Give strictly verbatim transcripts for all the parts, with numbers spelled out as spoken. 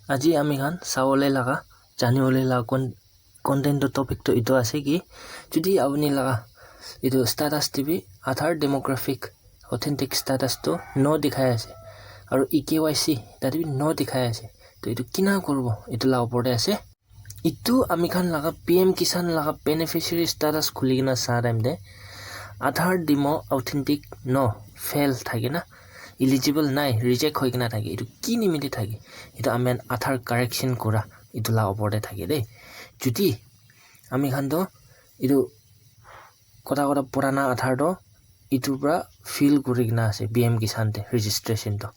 Aji ami khan sawole laga, janiwole laga con-, content to topic to itu ase ki, jodi apuni laga itu status te bi Aadhaar demographic authentic status to no dikhai ase, aru E K Y C tate bi no dikhai ase, to itu kina kuribo, itu la opor te ase. Itu ami khan laga P M Kisan laga beneficiary status khuli kena sa time te Aadhaar demo authentic no fail thake na, eligible nai, reject hoi kena thake. Itu ki nimite thake? Itu ami khan Aadhaar correction kura itu la opor te thake de. Jodi ami khan to itu kota kota purana Aadhaar to itu pra fill kuri kena ase P M Kisan te registration to.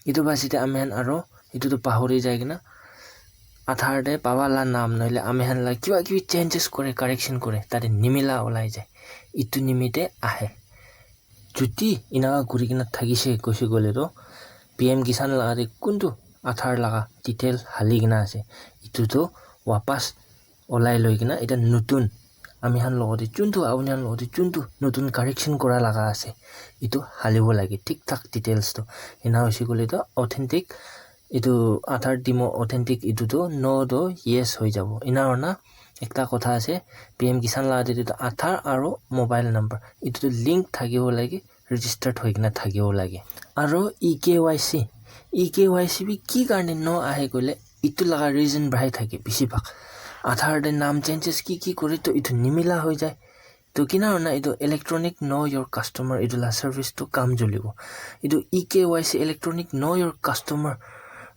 Itu basi te ami khan aro itu to pahori jai kena Aadhaar te baba la naam nohole ami khan la kiba kibi changes kore, correction kore, tate nimila olai jai. Itu nimite ahe. Jodi enaka kuri kena thakise koise koile to P M Kisan laga te kuntu Aadhaar laga detail hali kena ase, itu to wapas olai loi kena eta notun ami khan logote juntu, apuni khan logote juntu notun correction kura laga ase, itu halibo lage thik thak details to. Ena hoise koile to authentic itu Aadhaar demo authentic itu to no to yes hoi jabo. Ena hoina ekta kotha ase, P M Kisan laga te to Aadhaar aro mobile number itu to link thakibo lage, registered hoi kena thakibo lage. Aro E K Y C, E K Y C bi ki karne no ahe koile itu laga reason bahai thake bisi bhag. Aadhaar te naam changes ki ki kore to itu nimila hoi jai. To kina hoina itu electronic know your customer itu la service to kam julibo. Itu E K Y C electronic know your customer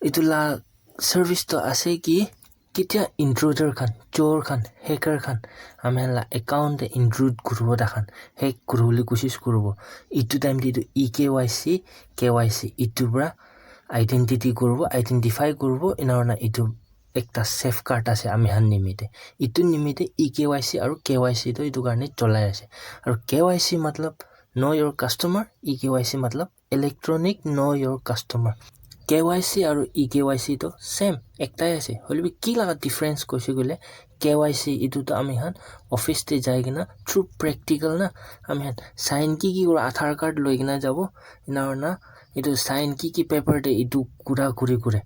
itu la service to ase ki ketia intruder khan, chor khan, hacker khan ami khan la account te intrude kuribo, takhan hack kuribole kosis kuribo, itu time te itu E K Y C, K Y C itu pra identity kuribo, identify kuribo, ena hoina itu ekta safeguard ase ami khan nimite. Itu nimite E K Y C aru K Y C to itu karne cholai ase. Aru K Y C matlab know your customer, E K Y C matlab electronic know your customer. K Y C aru E K Y C to same, ektai ase. Hoilebi ki laga difference koise koile, K Y C itu to ami khan office te jai kena through practical na ami khan sign ki ki kura, Aadhaar card loi kena jabo, ena hoina itu sign ki ki paper te itu kura kuri kure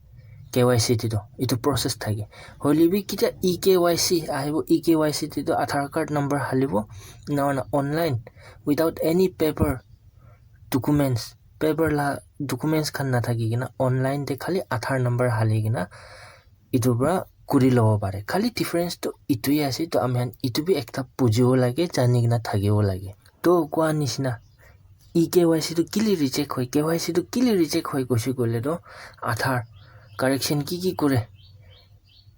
K Y C te to itu process thake. Hoilebi ketia E K Y C ahibo, E K Y C te to Aadhaar card number halibo, ena hoina online without any paper documents, paper la documents khan nathaki kena online te khali Aadhaar number hali kena itu pra kuri lobo pare. Khali difference to itu hi ase, to ami khan itu bi ekta bujibo lage, jani kena thakibo lage. To koa nishina E K Y C to kile reject hoi, K Y C to kile reject hoi koise koile to Aadhaar correction ki ki kore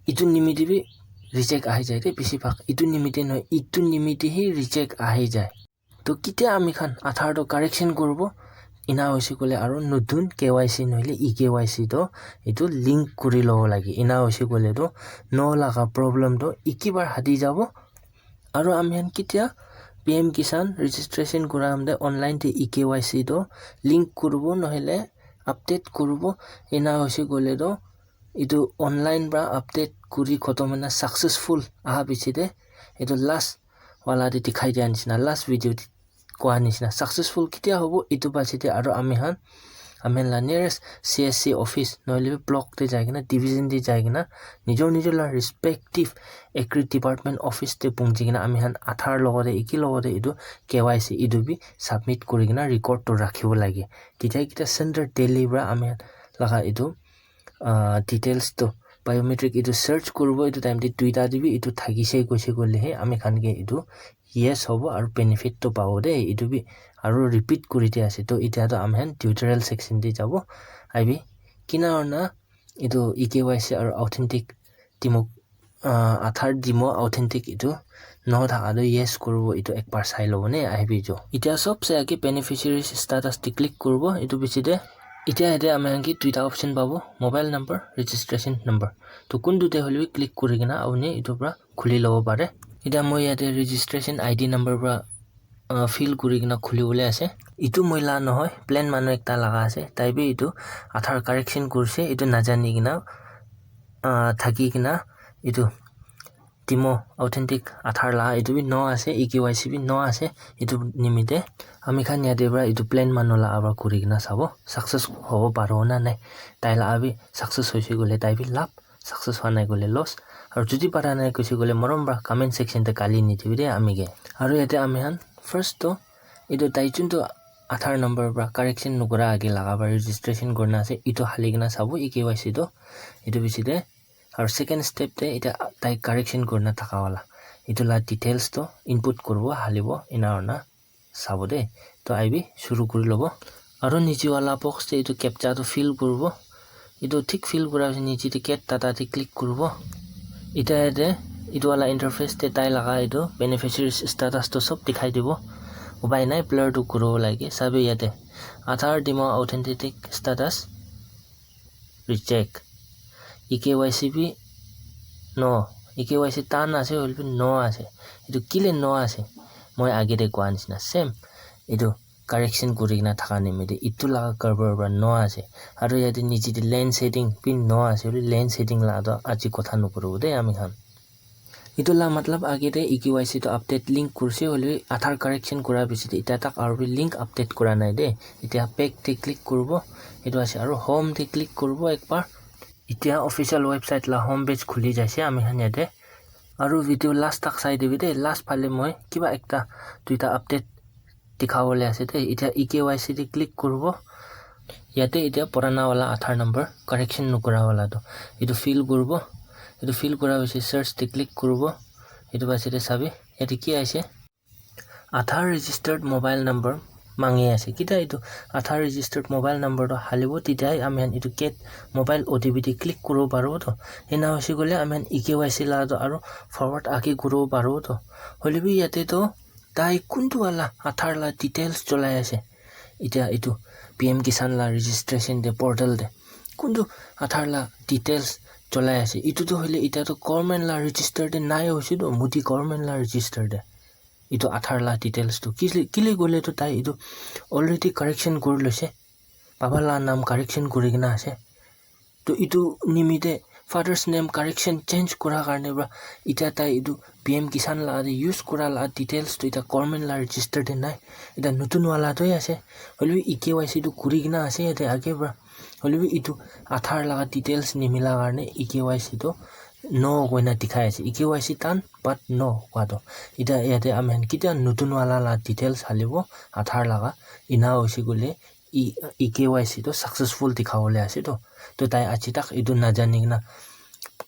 itu nimite bi reject ahi jai de bisi bhag. Itu nimite nohoi, itu nimite hi reject ahi jai. To ketia ami khan Aadhaar to correction kuribo, ena hoise koile aru notun K Y C nohole E K Y C to itu link kuri lobo lage. Ena hoise koile to no laga problem to ekibar hati jabo. Aru ami khan ketia P M Kisan registration kura time te online te E K Y C to link kuribo nohole update kuribo, ena hoise koile to itu online pra update kuri khotom hoina successful aha piche te itu last wala te dikhai dia nishina, last video te koa nishina successful ketia hobo itu piche te aru ami khan ami khan la nearest C S C office nohole bi block te jai kena, division te jai kena, nijor nijor la respective agri department office te punchi kena ami khan Aadhaar logote eki logote itu K Y C itu bi submit kuri kena record to rakhibo lage. Ketia ketia center Delhi pra ami khan laga itu ah, details to biometric itu search kuribo, itu time te duita te bi itu thakise koise koile he ami khan ke itu yes hobo aru benefit to pabo de, itu bi aru repeat kuri di ase. To itya to ami khan tutorial section te jabo, ahibi kina hoina itu E K Y C aru authentic demo, ah, Aadhaar demo authentic itu no thaka tu yes kuribo, itu ekbar sai lobo ne ahibi jo. Itya sobse age beneficiary status te click kuribo, itu piche te itya yate ami khan ke duita option pabo, mobile number, registration number. To kuntu te hoile bi click kuri kena apuni itu pra khuli lobo pare. Itya moi yate registration I D number pra ah, fill kuri kena khuli bole ase. Itu moi la nohoi, plain manu ekta laga ase. Tai bi itu Aadhaar correction kurise, itu najani kena, ah, thaki kena itu Timo Authentic Aadhaar la etu bi no ase, E K Y C bi no ase. Etu nimite ami khan yate para etu plain manu la aba kuri kena sabo success hobo paro na nai. Tai la abi success hoise koile tai bi lab, success hwa nai koile loss. Aru jodi para nai koise koile morom para comment section te kali nidibi de ami ke. Aru yate ami khan first to etu tai juntu Aadhaar number para correction nukura age laga para registration kurina ase, etu hali kena sabo E K Y C to etu bishi de. Aru second step te eta tai correction kurina thaka wala etu la details to input kuribo, halibo, ena hoina sabo de. To aibi shuru kuri lobo. Aru niche wala box te etu captcha to fill kuribo. Etu thik fill kura piche niche te get data te click kuribo. Eta yate etu wala interface te tai laga etu beneficiary status to sob dikhai dibo. Upai nai, blur to kuribo lage. Sabi yate Aadhaar Timo Authentic Status reject. E K Y C bi no. E K Y C tan ase, hoile bi no ase. Etu kile no ase? Moi age te koa nishina same. Etu correction kuri kena thaka nimite etu laga garbor para no ase. Aru yate niche te land setting bi no ase. Hoile land setting la to aji kotha nukuribo de ami khan. Etu la matlab age te E K Y C to update link kurse, hoile Aadhaar correction kura piche te eta tak aru bi link update kura nai de. Eta back te click kuribo, etu ase aru home te click kuribo ekbar. Eta official website la home page khuli jaise ami khan yate. Aru video last tak sai dibi de, last phale moi kiba ekta duita update dikhabole ase de. Eta E K Y C te click kuribo. Yate eta purana wala Aadhaar number correction nukura wala to etu fill kuribo. Etu fill kura piche search te click kuribo. Etu piche te sabi yate ki aise, Aadhaar registered mobile number mangi ase. Kita etu Aadhaar registered mobile number to halibo, titya ami khan etu get mobile O T P te click kuribo paribo to. Ena hoise koile ami khan E K Y C la to aru forward age kuribo paribo to. Hoile bi yate to tai kuntu wala Aadhaar la details cholai ase. Eta etu P M Kisan la registration te portal te kuntu Aadhaar la details cholai ase. Etu to hoile eta to government la register te nai hoise to, Modi government la register te. Etu Aadhaar la details to kile, kile koile to tai etu already correction kuri loise. Baba la naam correction kuri kena ase. To etu nimite father's name correction change kura karne para eta tai etu P M Kisan la te use kura la details to eta government la register te nai. Eta nutun wala to ase. Hoile bi E K Y C to kuri kena ase yate age para. Hoile bi etu Aadhaar laga details nimila karne E K Y C to no koina dikhai ase. E K Y C tan but no koa to. Eta yate ami khan ketia nutun wala la details halibo Aadhaar laga, ena hoise koile E, E K Y C to successful dikhabole ase to. To tai aji tak etu najani kena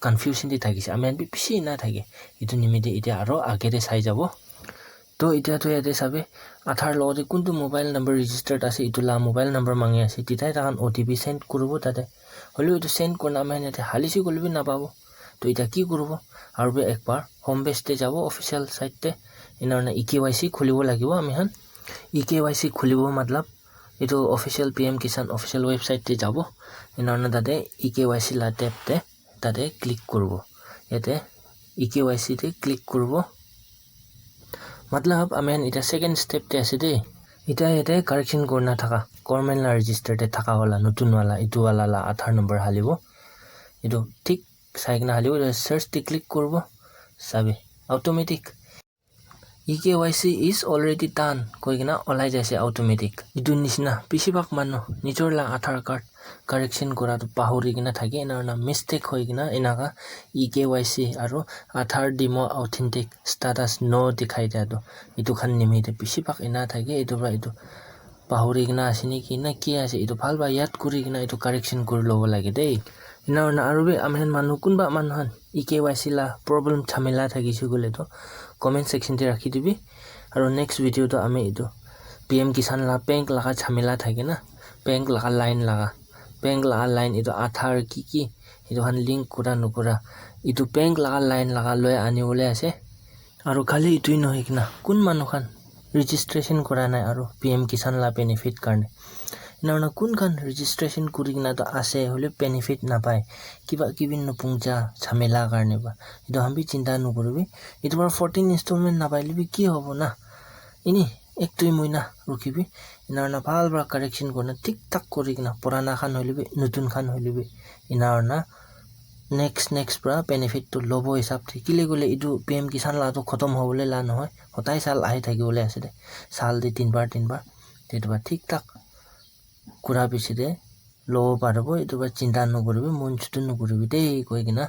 confusion te thakise. Ami khan bi bishi ena thake. Etu nimite eta aru age te sai jabo. To eta to yate sabi, Aadhaar logote kuntu mobile number registered ase, etu la mobile number mangi ase. Titya tai khan O T P send kuribo tate. Hoile etu send kurina ami khan yate halise koile bi napabo. To eta ki kuribo? Aru bi ekbar home page te jabo, official site te. Ena hoina E K Y C khulibo lagibo ami khan. E K Y C khulibo matlab etu official P M Kisan official website te jabo. Ena hoina tate E K Y C la tab te tate click kuribo. Yate E K Y C te click kuribo. Matlab ami khan eta second step te ase de. Eta yate correction kurina thaka, government la register te thaka wala, nutun wala, etu wala la Aadhaar number halibo. Etu thik sai kena halibo, search te click kuribo. Sabi, automatic. E K Y C is already done koi kena olai jaise automatic. Etu nishina bishi bhag manu nijor la Aadhaar card correction kura tu pahori kena thake, ena hoina mistake hoi kena enaka E K Y C aru Aadhaar Timo Authentic status no dikhai dia tu. Etu khan nimite bishi bhag ena thake, etu para etu pahori kena ase niki na ki ase, etu bhal para yad kuri kena etu correction kuri lobo lage de. Ena hoina aru bi ami khan manu kunba manu khan E K Y C la problem jhamela thakise koile to comment section te rakhi dibi. Aru next video to ami etu P M Kisan la bank laga jhamela thake na, bank laga line laga, bank laga line etu Aadhaar ki ki etu khan link kura nukura, etu bank laga line laga loi anibole ase. Aru khali etu nohoi kena kun manu khan registration kura nai aru P M Kisan la benefit karne. Ena hoina kun khan registration kuri kena to ase, hoile benefit napai. Kiba kibi nupungja jhamela karne ba. Etu khan bi chinta nukuribi. Etu para fourteen installment napaile bi ki hobo na? Ini ek dui mohina rukhibi. Ena hoina bhal para correction kurina thik thak kuri kena purana khan hoile bi, nutun khan hoile bi, ena hoina Next next pra benefit tu lobo hisab te, kile koile etu P M Kisan la tu khotom hobole la nohoi, hotai sal ahi thakibole ase de, sal te tinbar tinbar. Te etu pra thik thak kura piche te lobo paribo, etu pra chinta nokuribi, mon chutu nokuribi de koi kena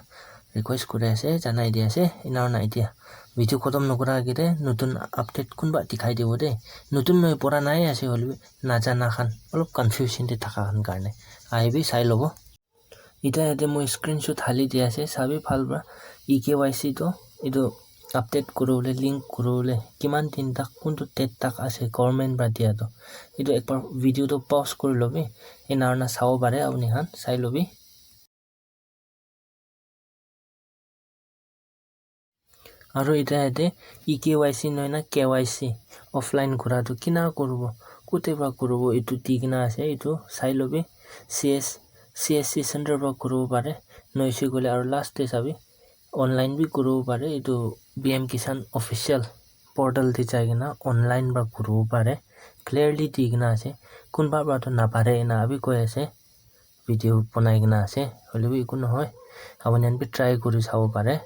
request kuri ase, janai di ase. Ena hoina etia video khotom nokura agete notun update kunba dikhai dibo de. Notun nohoi, purana he ase hoilebi najana khan, olop confusion te thaka khan karne ahibi, sai lobo. Etia yate moi screenshot hali di ase, sabi bhal pra. E K Y C toh etu update kuribole, link kuribole kiman din tak, kuntu date tak ase government pra dia toh. Etu ekbar video toh pause kuri lobi, ena hoina sabo pare apni khan, sai lobi. Aru etia yate E K Y C nohoi na K Y C offline kura tu kina kuribo, kote pra kuribo, etu di kena ase, etu sai lobi. C S, C S C center pra kuribo pare, nohoi se koile aru last te sabi online bi kuribo pare, etu P M Kisan official portal te jai kena online pra kuribo pare, clearly di kena ase. Kunba pra tu napare ena abi koi ase, video banai kena ase, hoilebi eku nohoi, apni khan bi try kuri sabo pare.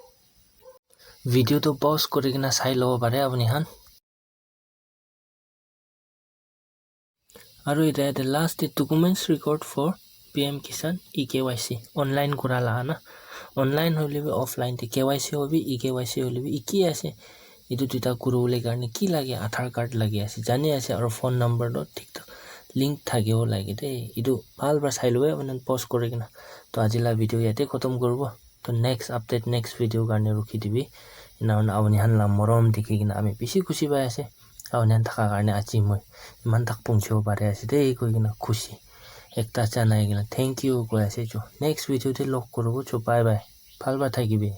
Video tu pause kuri kena sai lobo pare apni khan. Aru etia yate last te documents record for P M Kisan E K Y C online kura la na, online hoilebi offline te K Y C hoibi, E K Y C hoilebi eke ase. Etu duita kuribole karne ki lage, Aadhaar card lagi ase, jani ase, aru phone number toh thik thak link thakibo lage de. Etu bhal pra sai lobi, apni khan pause kuri kena. To aji la video yate khotom kuribo. To next update, next video karne rukhi dibi. Ena hoina apni khan la morom dikhi kena ami bishi khushi pai ase. Apni khan thaka karne aji moi iman tak punchibo pari ase de koi kena khushi ekta janai kena thank you koi ase cho. Next video te log kuribo cho, bye bye. Bhal pra thakibi.